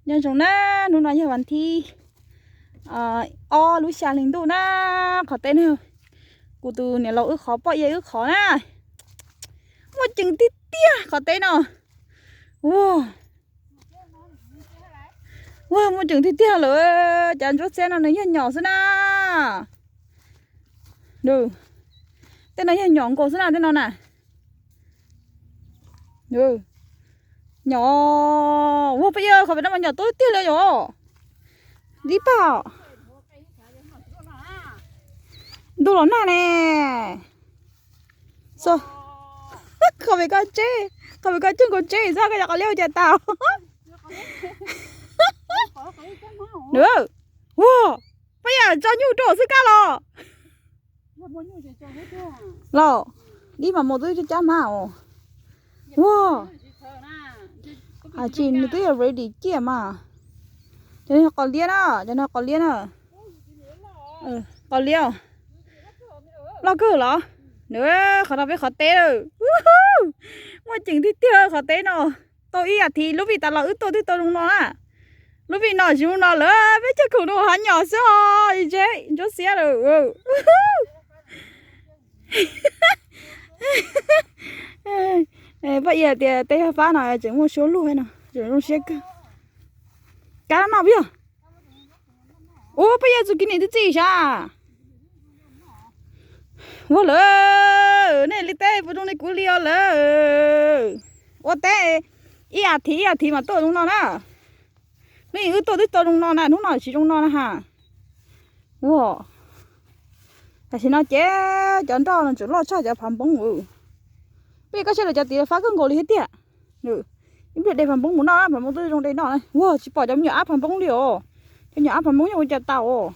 Nyob zoo na, hnub no yog vas thib ob lub xya hli ntuj na. Qhov teb no kuv tus niam laus wb qhov, poj Ia wb qhov na. Muaj ceem tiag tiag qhov teb no. Ua, ua muaj ceem tiag tiag lawm. Cov ntsuab txiab no nws yog nyom xwb na. Tej no yog nyom nkaus xwb na, tej no na. Nyom, ua poj Ia, qhov pem no mas nyom tuab tiag li yom. Dib pag. Ntuj los nag ne. Qhov pem koj tseb, qhov pem koj cog nkaus tseb xwb, koj cov qos liab ua cas tau. Ua, poj Ia tso nyuj rau xwb koj los. Los, dib mas mus twb cab hmab os. Ua, tsis nws twb yog ready ciaj mas. Cov no qos liab na, cov no qos liab na. Qos liab. Loj kawg los. Nws, qhov no peb qhov teb lawm. Muaj ceem tiag tiag qhov teb no. Tau ib as thiv lub vij tas los wb tuaj twb tau zoo no na. Lub vij no tsis zoo no lawm, peb cog khoom no hav nyom xwb os, ntsuab xiab lawm. Poj Ia tias tej fab no tseem muaj suab luag no, tseem zoo siab kawg. Kab no peb yog. Ua poj Ia txus kiv nim twb txij sas. Ua lawm, nej li teb puas zoo li kuv li os lawm. Ua teb ib as thiv ib as thiv mas tuaj zoo no na. Hnub wb tuaj twb tau zoo no na, hnub no tsis zoo no na ha. Ua, tam sim no ces cov nroj no tseem loj tshaj cov phav npoob. Peb koj saib lawv cov tid fab kawg nkaus li thiab tiag. Ib pliag de phav npoob mus noj, phav npoob twb zoo de noj. Ua tsis pom cov me nyuam ab phav npoob li os. Cov me nyuam ab phav npoob nyob ua cas tau os.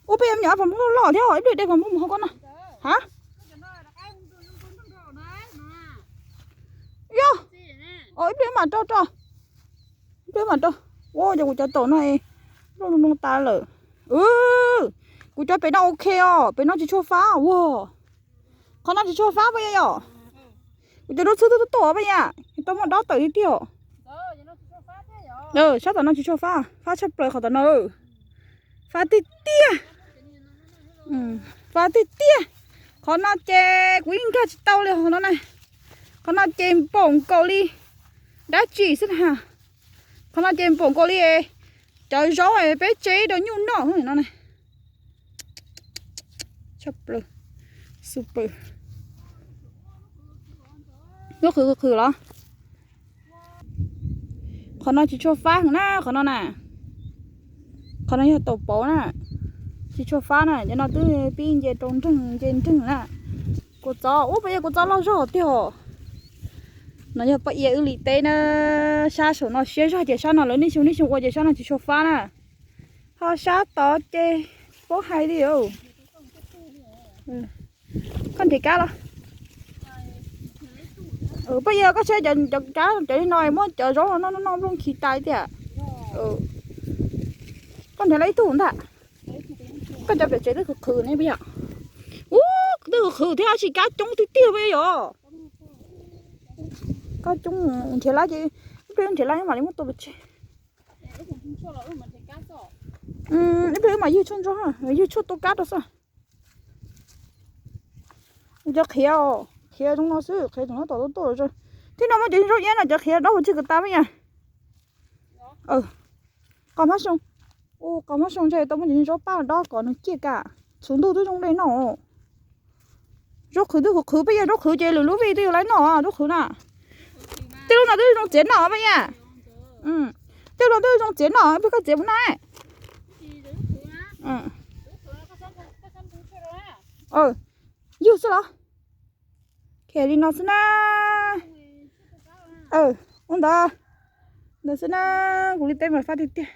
Ua peb cov me nyuam ab phav npoob loj loj thiab, ib pliag de phav npoob mus hauv ko na. Ha, yog, ib pliag mam rau rau. Ib pliag mam rau. Ua cas kuv cov taum no loj loj tas lawm. Kuv cov pem no ok os, pem no tsis tshua fab ua. Qhov no tsis tshua fab poj Ia yom. Kuv cov nruab txhwb twb tuaj poj Ia, tau muaj dob tawm tiag tiag. Sab tom no tsis tshua fab, fab tshaj plaws qhov tom no. Fab tiag tiag. Fab tiag tiag. Qhov no ces kuv yeej nkag tsis tau li qhov no na. Qhov no ces npaum nkaus li dab tsi xwb na. Qhov no ces npaum nkaus li cov zaub peb tseb rau nyuj noj no na. Tshaj plaws, super. Lub qhwv qhwv los. Qhov no tsis tshua fab heev na, qhov no na. Qhov no yog taum pauv na, tsis tshua fab na, cov no twb pib nce rau nreeg nce nreeg na. Kua txob, ub, peb yog kua txob loj zog tiag os. No yog poj Ia wb li teb na, sab saum no siab zog ces sab no lawv nej xyoo nej xyoo ua ces sab no tsis tshua fab na. Ho sab tod ces paub hais li. Koj nrhiav kab los. Poj Ia, koj saib cov kab cov li no muab cov zaub no noj noj nplooj khi tas tiag. Koj nrhiav los ib tug ntag. Koj cov pem tsev twb qhwv qhwv ne poj Ia. Ub, twb qhwv qhwv thiab, tsis kab coob tiag tiag poj Ia yom. Kab coob, nrhiav lawm ces ib pliag nrhiav lawm mam li muab tua pov tseg. Ib pliag wb mam ywg tshuaj ntsuab, ywg tshuaj tua kab rau xwb. Cov qhiav, qhiav zoo no xwb, qhiav tseem nyob tom tuaj tuaj. Thib no muaj cov zaub iab no, cov qhiav dob puas tsawg kawg tas poj Ia. Qos hmab xyoo, qos hmab xyoo ntshe tau muaj cov zaub paj dob kom nws ciaj kam, txhuv ntuj twb zoo dej noj. Zaub qhwv twb qhwv qhwv poj Ia, zaub qhwv ces lwm lub vij twb yuav laiv noj zaub qhwv na. Tej lub no twb zoo txiav noj poj Ia. Tej lub no twb zoo txiav noj, peb koj txiav mus noj. Yug xwb los? Khiav li no xwb na. Ua ntawd, ntawd xwb na. Kuv li teb mas fab tiag tiag.